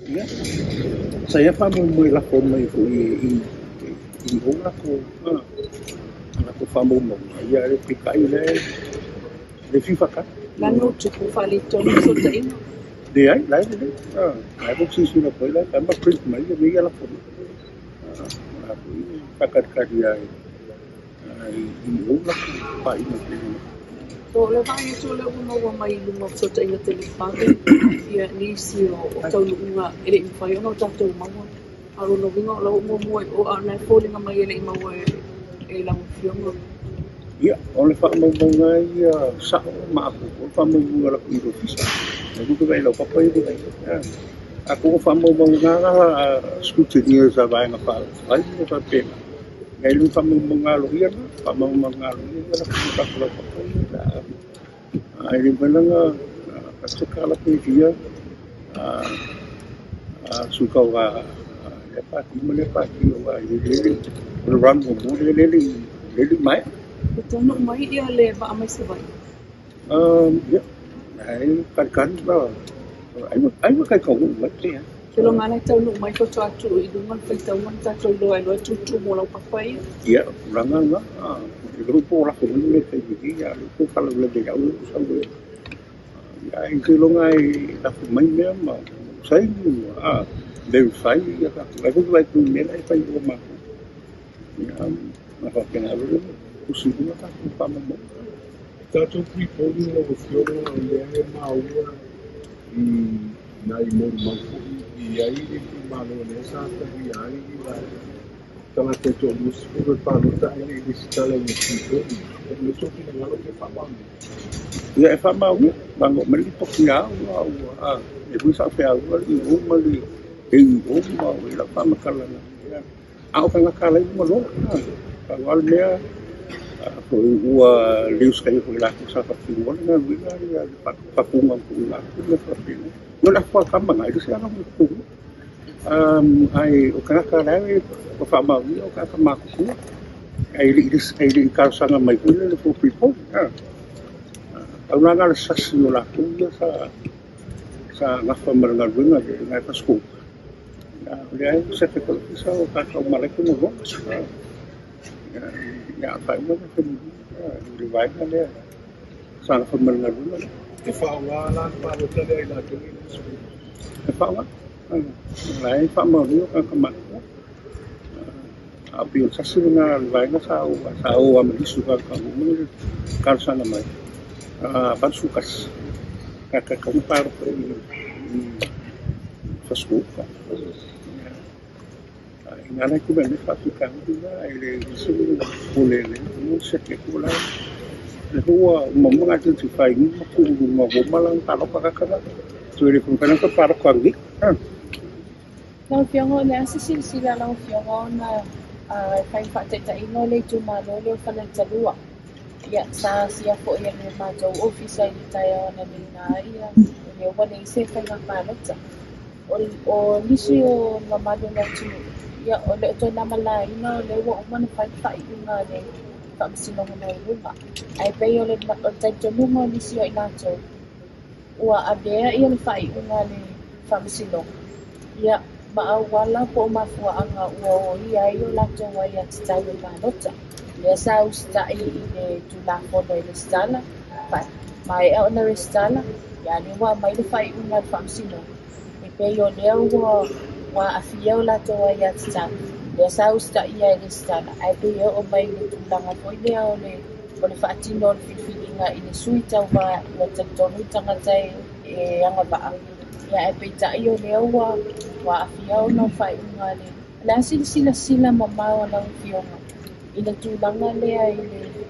Ia, sa ia faamoemoe e lafo mai foi i o latou latou faamaumauga, ia peitai o lea e fiu faatali. Lana ua tupu faaletonu fesootaiga. Leai, la e lelei. La e silasila atu ai la e ma print mai ia mea ia lafo mai. O la foi e faatalitali lava i o latou faaiuga. So o le vaai atu o lea ua maua mai i luga o fesootaiga telefane ia nisi o taunuuga e le i mafai ona o tatou maua. A o lona uiga o la ua muamua i o, a o la e foliga mai e le i maua e lau afioga. Ia, o le faamaumauga ia sao ma atoatoa le faamaumauga a latou i le ofisa. E tutu vai lau papa ia le a tou faamaumauga na scrutineers a vaega faaupufai ma faapena. Ia e le faamaumauga aloaia na, faamaumauga aloaia ia latou tatou laupapa ia. E le mafai la ona check latou e fia sui tauva lea pati ma lea pati aua e le o le run muamua lea le i maea. Ua taunuu mai ia le vaa mai Savaii. Ia, e talitali la, ai ua taitaunuu mai. Seiloga lava e taunuu mai faatoa tuu i luga le faitauga na tatou iloa ai loa e tutu mo laupapa ia. Ia, o tulaga na, e le po o lafo mai le taimi nei, a o lea ua faalavelave ia au lea ua sau ai. Ia, ai seiloga e lafo mai mea ma saini ma verify ia tatou. Ai foi vaai atu i mea la e fai o matou. Ia, ma faapena loa lea tusi i luga tatou faamaumauga. Tatou pre-polling lau afioga, o lea e maua i nai molimau foi i ai le itumalo lea sa talia ai tagata e 20 e palota ae le i resitala i le pre-polling. O le sou finagalo pe faamaonia? Ia, e faamaonia, leaga o mai le lipoti ia au, ua e foi sa feaua le EO ma le AEO ma o i lau faamatalaga. A o tagata la i luga lola, pau lava le mea foi ua le usitaia foi e latou sa faatinoa le galuega ia le faatuga foi latou mea faapena. O le afu tama na, e le se ala mo totonu. Ae o tagata la e ua faamaonia o tagata matutua. Ae le i talosaga mai foi le for pre-poll. Pau la na le sasi o latou ia sa gafa ma le galuega le nai fasiko'u. O lea e se te ofisa o tagata uma la e tonu loa. Ia, faaiuga le taimi i le vaega lea sa gafa ma le galuega lea. E faaaoga la le palota lea i latou e 20? E faaaoga. La e faamaonia o tagata matutua. A pei o le sasi lena o le vaega sa o a ma nisi o tagata uma le talosaga mai. 81. Tagata e tatau ona palota i fasiko'u. Ina la e tulai mai faafitauli la e le isi pule le se ke la le ua uma ona identify ni ma tuu i luga ua uma la ona palota tagata la. So e le mafai ona toe palota nei. Lau Afioga, o le a se silasila lau Afioga ona e fai faataitaiga o le itumalo lea o Faleata 2. Ia, sa asia foi e le matou ofisa i le taeao analeila ia, o lea ua leai se faiga palota. O nisi o mamalu o le atunuu, ia, o le o toe na malaina o lea ua uma ona fai le faaiuga a le Faamasinoga Maualuga. Ae pei o le talitonuga o nisi o i latou, ua avea ia le faaiuga a le Faamasinoga, ia, ma auala po o mafuaaga ua oia ai o latou aiatatau e palota. Lea sa usitai i le Tulafono e resitala, maea ona resitala, ia lea ua aumai le faaiuga a le Faamasinoga. E pei o lea ua aafia o latou aiatatau, lea sa usitaia e resitala, ae pei e oo mai i le tulaga foi lea o le faatino o le filifiliga i le sui tauva ua talitonu le tagata e agavaa. Ia, ae peitai o lea ua aafia ona o faaiuga a le... O le a silasila mamao a lau Afioga i le tulaga lea i le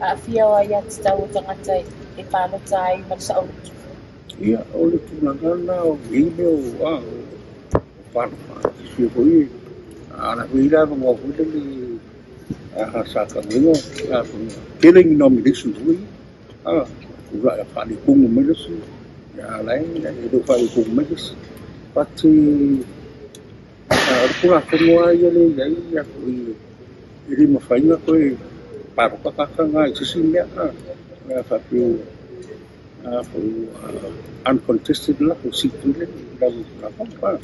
aafia o aiatatau o tagata e palota ai ma le saoloto? Ia, o le tulaga la o nei mea o palota. Sifia foi, a la foi la avanoa foi lele sa tagoina tele ni nomination foi. Tulaga faaletonu mai le isi, ia la e le o faaletonu mai le isi. But o le Tulafono lava ia lea e i ai ia foi e le mafai ona toe palota tagata na i se isi mea. Faapea foi uncontested la latou seat foi lele i lalo o le Tulafono.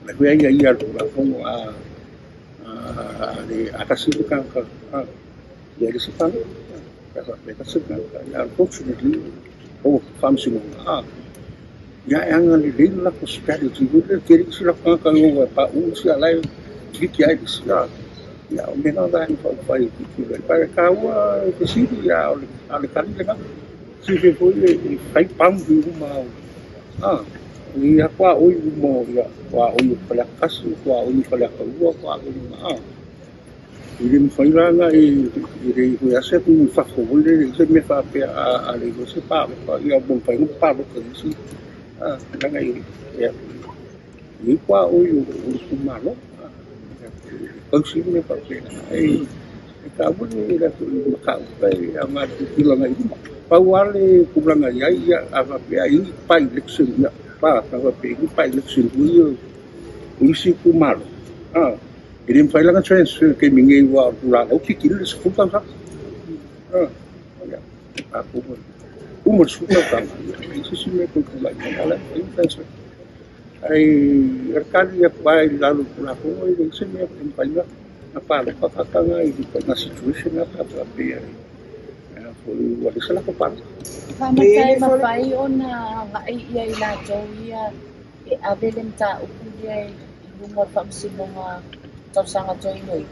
Le hui ai ia le fongo a le atasi le ka ia le se palo ka fa pe ka se ka ia unfortunately o faamasinoga ia e aga lelei le latou strategy foi lea tele isi latou tagata e o e paʻu isi a lae kiliki ai le isi ia o mea na vaega faaupufai e tilotilo ai pa e taua fesili ia o le tali lena silafia foi e fai boundary uma ia tuaoi uma ia tuaoi o Faleata 1 tuaoi o Faleata 2 tuaoi uma i le mafai la ona e le foi ase atu i fafo foi lele i se mea faapea a le iloa se palota ia ua mafai ona palota i isi leaga e i tuaoi o le itumalo tausi mea faapena e taua le mataupu e aoga i le tilotilo agai i luma. Pau lava le tulaga i ai ia a faapea e i ai ni by-election ia pa faapea e i ai ni by-election foi ia o isi itumalo e le mafai la ona transfer i le taimi nei aua o le tulaga ua kikili le 10 tausaga ia atonu e uma le 10 tausaga ia e leai se isi mea e toe tulai mai a o la e mafai ona transfer. Ae o le tali atu lava i lalo o le Tulafono e leai se mea e mafai ona palota tagata i le ituaiga situation lena pe a faapea ua leai se latou palota. Faamata e mafai ona agai ia i latou ia e ave le mataupu lea i luga o le faamasinoga tausaga toinoi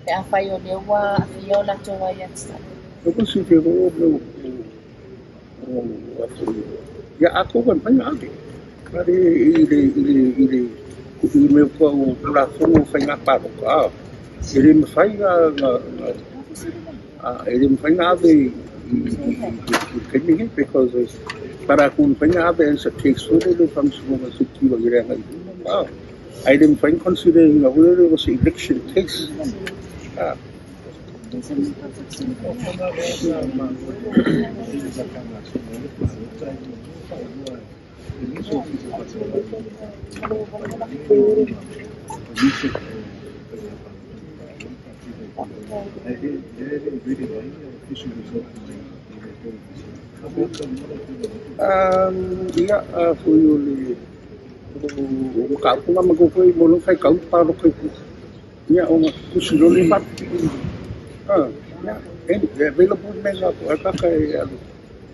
pe afai o lea ua aafia o latou aiatatau. O ko silafia foi o mea o ia atonu e mafai ona ave ale i le i le i le i mea o Tulafono o faiga palota e le mafai na e le mafai ona ave i le taimi nei because para ku mafai ona ave as a case foi lele faamasinoga se tilotilo i le agai i luma ae le mafai ona consider ina foi lele o se election case. Ia foi o le o mataupu na matou foi mo lou faitau palota i tua ia ona tusi loa lea faapipii ia e available mea na po o tagata e alu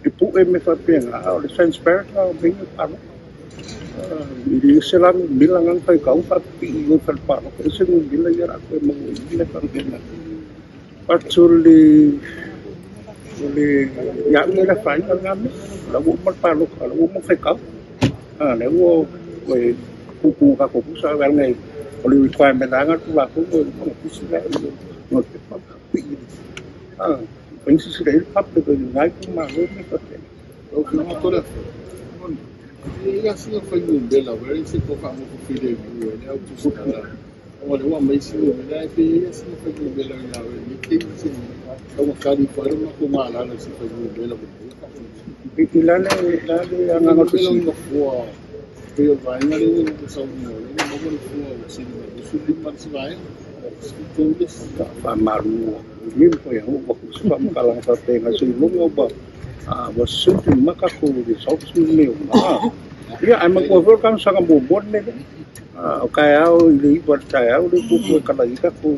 e pue mea faapena a o le transparent na o mea ia o palota. E le ese la numera na na faitau faapipii i o i fale palota ese numera ia o le a toe maua i i mea faapena. But o le ia au ia le afaina lena mea o la ua uma le palota o la ua uma ona faitau lea ua e tutu tatou pusa leaga o le requirement lava na o le Tulafono e uma ona tusi la i le pepa faapipii mafai ona silasila i ai le public o lena itumalo ma mea faapena. Lau Afioga Toleafoa, e i ai sina fuainumera foi se tau faagogo filemu ai le au tusitala ona o lea ua aumai isi numera ae pe i ai sina fuainumera i a oe i lenei taimi se i taugatali ifo ai le matou malala i se fuainumera mulimuli faamolemole. I la le agaga o le fesili. Nofoa pei o le vaega lea ua saunoa lea ua maua le nofoa ua sili mai 25 le isi vaega 13 le isi. Faamalu le mafai ona oo atu se faamatalaga faapena seiloga ua certain uma tatou results ma mea uma. Ia ae manatua foi o le talosaga muamua le mea lea. O taeao i le 9 i le taeao lea ua toe talai ai tatou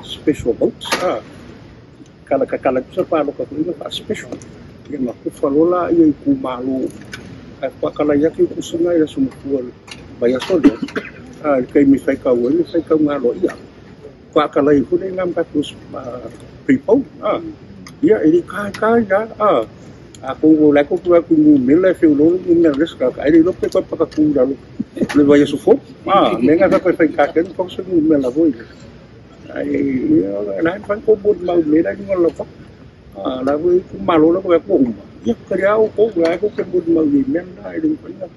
special votes. Kala tatala atu se palota foi na faa-special. Ia na tufa loa laia i itumalo ae faatala atu i tusi na i le aso matua o le vaiaso lea. Le taimi e faitau ai le faitauga aloaia. Faatala ai foi lea i na ma tatou pre-poll. Ia e le i taetai la. Atonu o la e tou tulai atu i numera e feoloolo numera o le isi tagata ae le iloa pe toe patatu i lalo o le vaiaso fou. Mea na faapea e faigata ai ona pau se numera foi lea. Ae ia la e mafai ona tou molimau i mea la e i luga o le lavao. La foi itumalo la ua ua uma. Ia tali lava outou la e tou te molimau i mea na e le mafai ona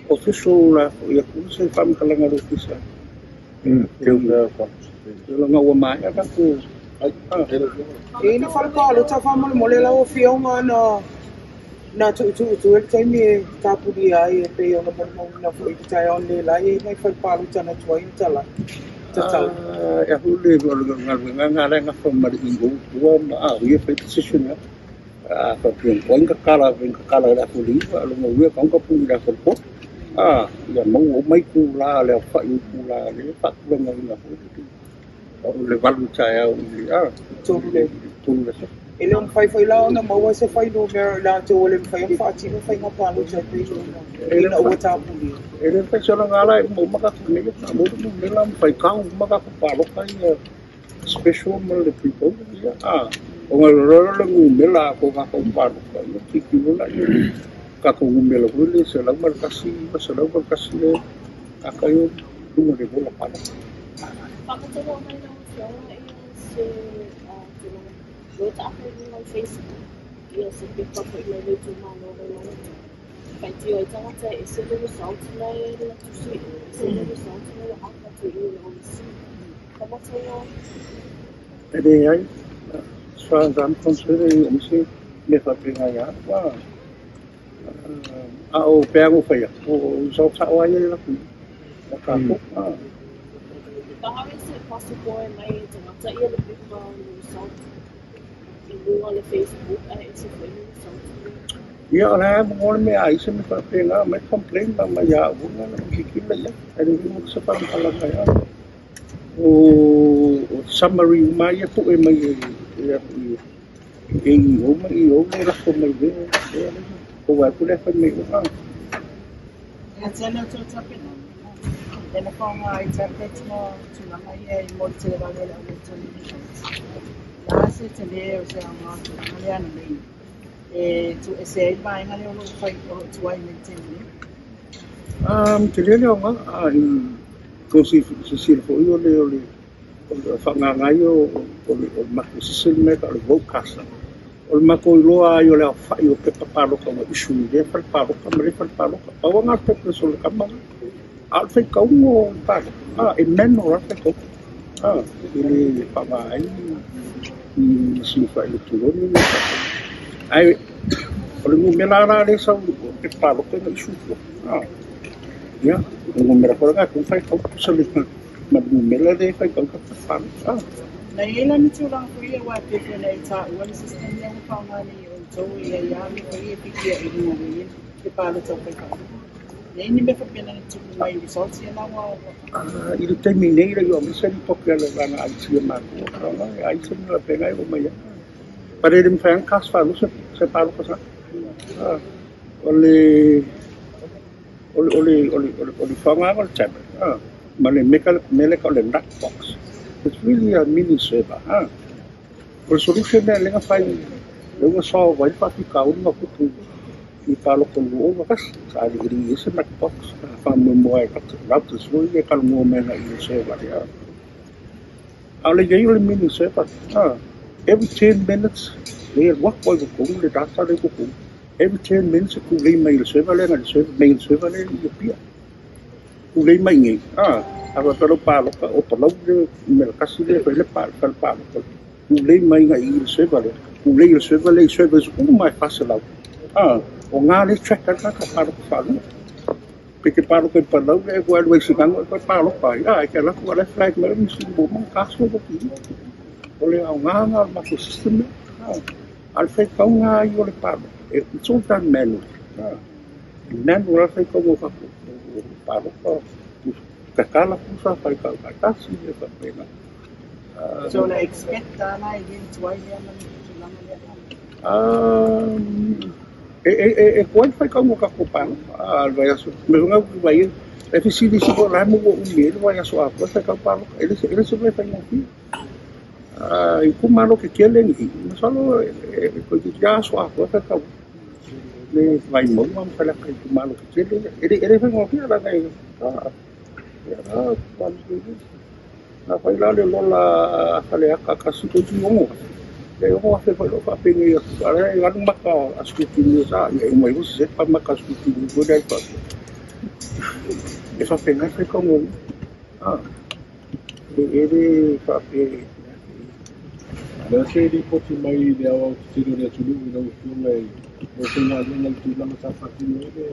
official la foi atu se faamatalaga a le ofisa. Leaga ua maea tatou. E i le fale palota faamolemole lau Afioga na tuutuu i le taimi e tapulia ai e pei ona molimauina foi i le taeao nei la e i ai nai fale palota na tuai ona talai tatala. E ahu le galuega na la e gafa ma le EO tua ma ia fai decision ia. A faapea ua tatala le aso le 9 a lona uiga e tatau ona tapuni i le aso le 3. Ia maua uma itulā le aofa'i o itulā lea e faatulagaina foi o le 8 taeao i le 3 le 3 le aso. E le o mafai foi la ona maua se fuainumera o i latou ua le mafai ona faatino faiga palota e pei ona ina ua tapunia. E le mafai sola gala e uma uma tatou nei faamolu numera ma faitau uma tatou palota ia special ma le pre-voting ia ona lola le numera a ko tatou palota ia tilotilo laia tatou numera foi le 101 901 le tata ia luga le lola palota. Faamatalaga mai lau Afioga ia se tulaga lea taaafa i luga o le Facebook ia se pepa foi mai le itumalo mai lau atu. Faitio ai tagata e ese le result na e na tusi i o, ese le result na ua ata atu i i le OEC. Faamatalaga. E leai, as far as I'm concerned, e o se mea faapena ia au. A o pea ua fai atu, o results sao ai e latou ia tatou. But how is it possible e mai e tagata ia le pepa o le result i luga o le Facebook ae ese foi le result lea? Ia o le a mo le mea ai se mea faapena mai complain ma mai ia au na tilotilo ia. E le mo se faamatalaga ia. O summary uma ia pu'e mai e e i o ma i o le lafo mai le le o wa ku le fai mai o. Ia tele o tau tapena. E na whaonga ai tablet ma tulaga ia i mo le televave le au electronic vote. La se te le o se aoga tulaga lea na nei. E tu e se ai le vaega lea o loo fai o loo tuai nei i le taimi nei. Te le aoga i ko si si foi o le o le whaangangai o le matou system me ka o le votecaster. O le matou iloa ai o le aofa'i o pepa paloka ua issue i lea fale paloka ma lea fale paloka. Pau lava lena o le purpose o le kama lena. A o le faitauga o le paloka, e manual lava le faitauga. E le faaaoga ai ni masini faaeletoroni ma faapena. Ae o le numera la lea e sau o pepa paloka na issue tua. Ia, o le numera foi lena e tatau ona faitau tusa ma le numera lea e faitau ai tagata palota. Na i ai la ni tulaga foi ia aua e pei foi ona e taua le system lea ua faaaoga nei e outou e i ai lava mea foi ia e pikia i luga ua i ai le palota ua fai faalua. Na i ai ni mea faapena na tupu mai i results ia la ua I le taimi nei le i oo mai se lipoti a le vaega IT a matou, ai se mea faapena e oo mai ai. But e le mafai lava ona cast faalua se palota sa. O le o le o le o le o le faaaogaina o le tablet ma le mea lea o le NUC box. It's really a mini server. O le solution lea lea na fai lea ua solve ai le faafitauli na tupu i palota 2021. Sa alii ai se NUC box faamoemoe ai routers foi ia e talanoa mai agai i le server lea. A o le i ai o le mini server, every 10 minutes lea e alu atu ai i totonu le data lea i totonu. Every 10 minutes e tulei mai i le server lea agai i le server, main server lea i Apia. Tulei mai i nei, a faapea lau palota o palau le numera 1 lea e fai le fale palota. Tulei mai agai i le server lea, tulei i le server lea i servers uma e 400. O ngā le track ai le tagata palota faalua. Pe te palota i Palau lea e toe alu ai i Sigago e toe palota ai. E te alu atu o la e flag mai le masini ua uma ona cast lou vote. O le aoga lena o le matou system lea. A o le faitauga ai o le palota, it's all done manually. Manual lava le faitauga o tatou palota, tatala pusa, faitau faatasi, mea faapena. So le expect la e le tuai lea ma le tulaga lea. E tuai le faitauga o tatou palota. Le vaiaso, mea foi lena ou te vaai ai, e fesili isi foi o la e maua umi ai le vaiaso atoa le faitau palota. E le se mea faigofie. I itumalo tetele nei, masalo e toeitiiti lava aso atoa e faitau ai. Le Vaimauga ma Faleata i itumalo tetele, e le faigofie leaga e ia a fai la le lola a Faleata 1 toeitiiti 6,000. Ia e 6,000 foi lou faapenei atu, a o la e alu maka a scrutiny sa, ia e uma ai foi se sepa maka a scrutiny foi lea e faapea. E faapena le faitauga o e le faapea. Le se lipoti mai i le aoaotetele o le atunuu i lau Afioga i mo faigaluega i le tulaga sa faatino ai le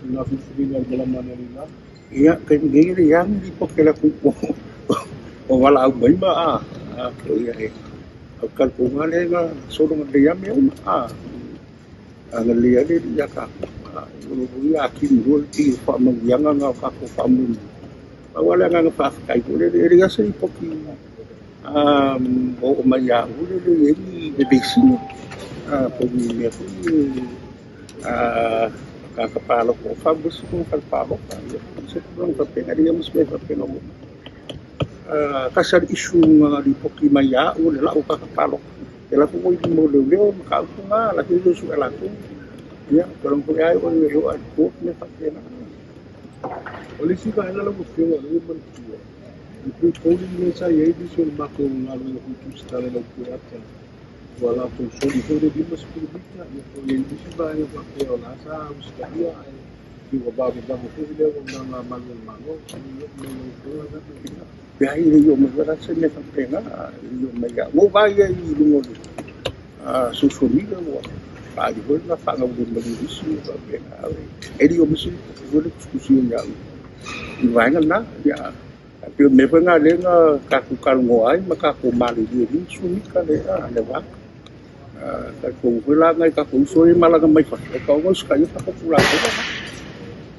faiga filifiliga i le malama analeila. Ia, taimi nei e leai lava ni lipoti a le atunuu o valaau mai ma ia e au talitonuga lea na sologa lelei lava mea uma. A lelei lava le alii ia tatou. Ia ki mo ti fa ma yanga nga ka ko fa mu. Pa wala nga fa kai ko le le ya se poki o mai ya u le le ni de besi po ni me ko ka ka pa lo ko fa bu su ka pa lo ka se ko ka pe na ya mus me fa pe no ka sa isu nga ri poki mai ya u le la o ka ka pa lo e la ko i mo le le o ka ku nga la ki su la ku ia ko ko ai o le o ko me fa pe na o le si va la lo fio le man tu le ku ko ni le sa ye di so ma ko nga lo ku tu sta le lo ku ata wa la ko so di ko de di mas ku di ta ye ko ye di si va ye pa ko la sa us ta ia i wa ba ba ko le o na ma ma ma no ni no ko na pe ai le yo me va se me fa pe na yo me ya mo va ye i lo social media wa pa di ko na fa nga mo mo di si va pe na e di yo me si ko le discussion ya i vai na ya pe me fa nga le nga ka ku ka ngo ai ma ka ko ma le di su mi ka le a le va ka ko ko la ngai ka ko so i mala mai fa ka ngo ska yo fa ko la ko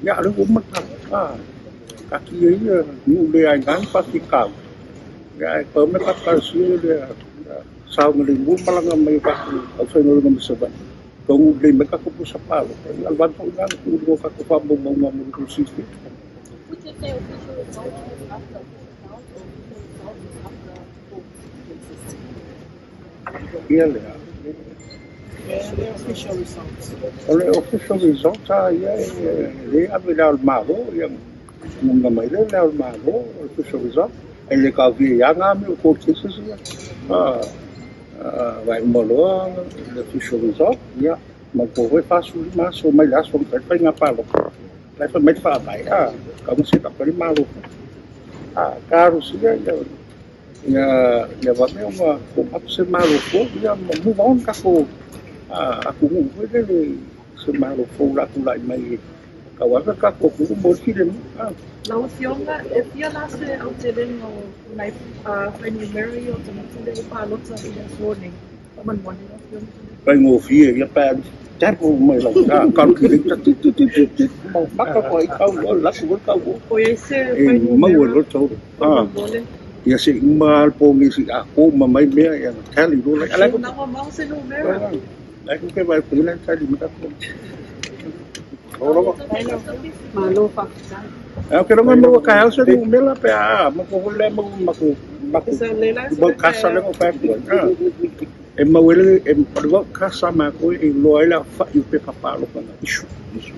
ya le ko ma ka ka ki ia nu le ai ngan pa ki ka ya ko me ka ka si le sa ngo le mu mala mai fa ko so ngo mo sa ba ko ngu le me ka ko pu sa pa lo al van ko nga ko ko ka ko fa mo mo mo ko si si. Would you say official results was after count or official results was after court cases? Ia le le official results. O le official results a ia le ave le al malo ia munga mai le al malo official result e le ka vi ya nga mi court cases ia vai moloa le official result ia ma ko foi faço ma so mai la so kai nga pa lo lai fa mai fa vai a ka mo se ka pa malo a caro sia ia ia ia va me uma ko pa se malo fo ia move on ka ko a ku mu le se malo fo la ku lai mai ka wa ka ko ku mo ti le a Lau Afioga, e fia la se au te lenga o nai whainumera i o te matule o pālota i le aso nei. O manuane lau Afioga. Pai ngō fie, ia pā tapo mai lau calculator, ti ti ti ti ti, mau maka ko ai kau o laku o kau o. O ia se whainumera. Mau e loto. Ia se uma alpo ngi si a ko ma mai mea ia tali ro lai. Alai ko nā mau se numera. Lai ko ke vai pula tali mata ko. Oro. Malo whakatai. Au ke rongo mo ka hausa ni mela pe a mo ko le mo ma ko ma ko mo kasa le mo fa ko e ma wele e mo kasa ma ko e lo ila fa i pe papa lo kana isu isu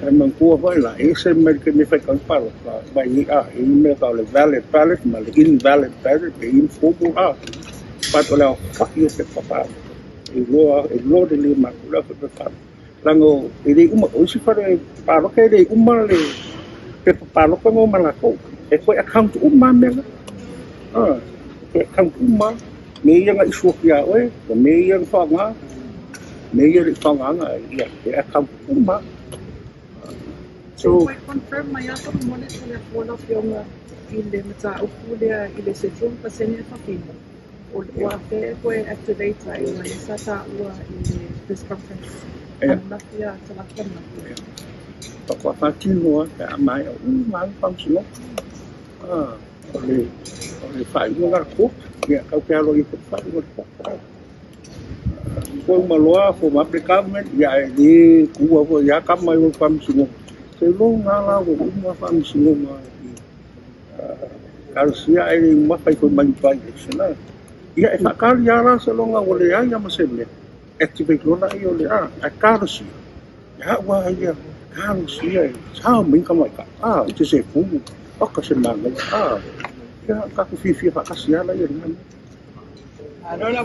e man ko va la e se me ke me fa ka pa lo ba i a e me ka le valid ballot ma le invalid ballot e informal a pa to la fa i pe papa e lo de le ma ko la pe papa lango e le uma o si fa le pa lo ke le uma le pe pa lo ko ma la ko e ko account uma me a ko account uma me ia nga isu kia oe ko me ia fa nga me ia le fa nga ia e account uma so confirm mai ato mo le telefono fionga i le mata upu lea i le 70% e fafino o ua fe koe activate ai ua le sa ta ua i le press conference anafia talata na pa kwa whātinoa ka mai o uma fausingo o le whainga ngā ko ia kau ke alo i te whainga ko ko maloa fo ma government ia e le kua fo ia ka mai o fausingo se lo ngā la o uma fausingo ma ka sia e uma fai ko mai pai se ia e whakari ara se longa o le ai ma se me activate lola i o le a ka sia ia wa ia ka sia e sa mai ka mai ka a te se fu o ka se manga a ia ka ku fi fi fa ka sia la ia ni ya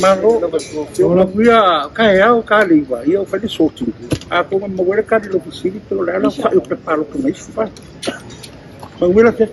malo o ia ka e au ka liva ia o fa le sorting a ko mo wele ka lo fisili to la la fa o preparo ko mai fa ma wele te